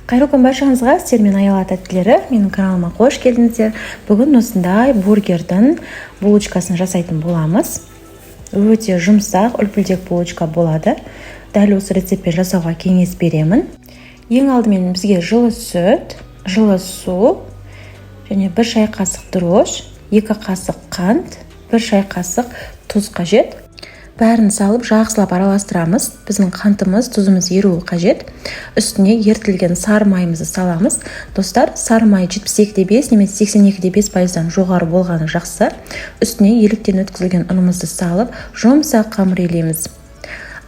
Қайырлы күн баршаңызға, сіздермен Аяла тәттілері. Менің каналыма қош келдіңіздер. Бүгін осындай бургердің булочкасын жасайтын боламыз. Өте жұмсақ, үлпілдек булочка болады. Дәл осы рецептпен жасауға кеңес беремін. Ең алдымен бізге жылы сүт, жылы су және 1 шай қасық дрожж, 2 қасық қант, 1 шай қасық тұз қажет. Бәрін салып жақсылап араластырамыз. Біздің қантымыз, тұзымыз еруі қажет. Үстіне ерітілген сары майымызды саламыз. Достар, сары май 72,5 немесе 82,5%-дан жоғары болғаны жақсы. Үстіне еліктен өткізілген ұнымызды салып, жұмсақ қамыр илейміз.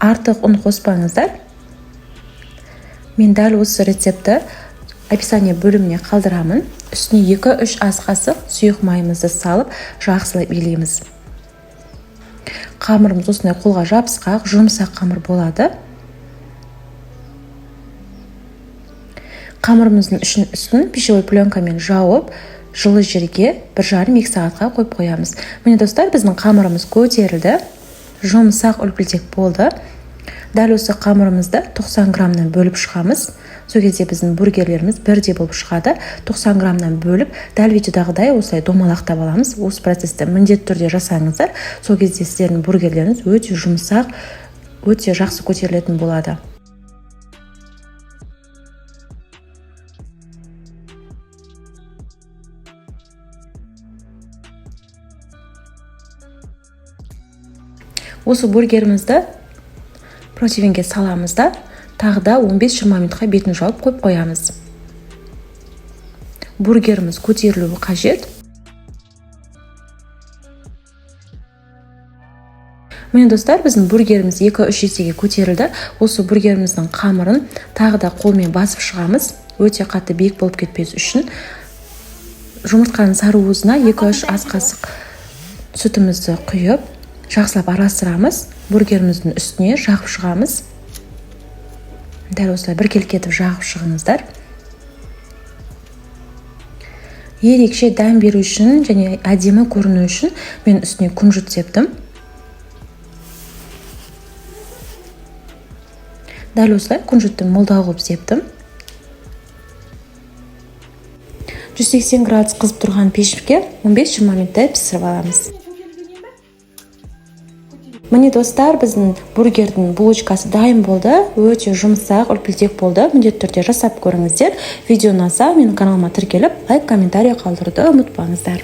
Артық ұн қоспаңыздар. Мен дәл осы рецептті описание бөліміне қалдырамын. Үстіне 2-3 ас қасық сұйық майымызды салып, жақсылап илейміз. Қамырымыз осындай қолға жабысқақ, жұмсақ қамыр болады. Қамырымыздың үстін пищевой пленкамен жауып, жылы жерге 1,5-2 сағатқа қойып қоямыз. Міне достар, біздің қамырымыз көтерілді, жұмсақ үлпілдек болды. Дәл осы қамырымызды 90 граммнан бөліп шығамыз. Сол кезде біздің бургерлеріміз бірдей болып шығады. 90 граммнан бөліп, дәл видеодағыдай осылай домалақтап аламыз. Осы процесті міндетті түрде жасаңыздар. Сол кезде сіздердің бургерлеріңіз өте жұмсақ, өте жақсы көтерілетін болады. Осы бургерімізді противенге саламыз да, тағы да 15-20 минутқа бетін жауып қойып қоямыз. Бургеріміз көтерілуі қажет. Міне достар, біздің бургеріміз 2-3 есеге көтерілді. Осы бургеріміздің қамырын тағы да қолмен басып шығамыз. Өте қатты биік болып кетпес үшін. Жұмыртқаның сары уызына 2-3 ас қасық сүтімізді құйып, жақсылап араластырамыз. Бургеріміздің үстіне жағып шығамыз. Дәл осылай біркелкі етіп жағып шығыңыздар. Ерекше дәм беру үшін және әдемі көріну үшін мен үстіне күнжіт септім. Дәл осылай күнжітті молдау қылып септім. 180 градус қызып тұрған пешке 15-20 минуттай пісіріп аламыз. Міне достар, біздің бургердің булочкасы дайын болды. Өте жұмсақ, үлпілдек болды. Міндетті түрде жасап көріңіздер. Видео ұнаса, менің каналыма тіркеліп, лайк, комментарий қалдыруды ұмытпаңыздар.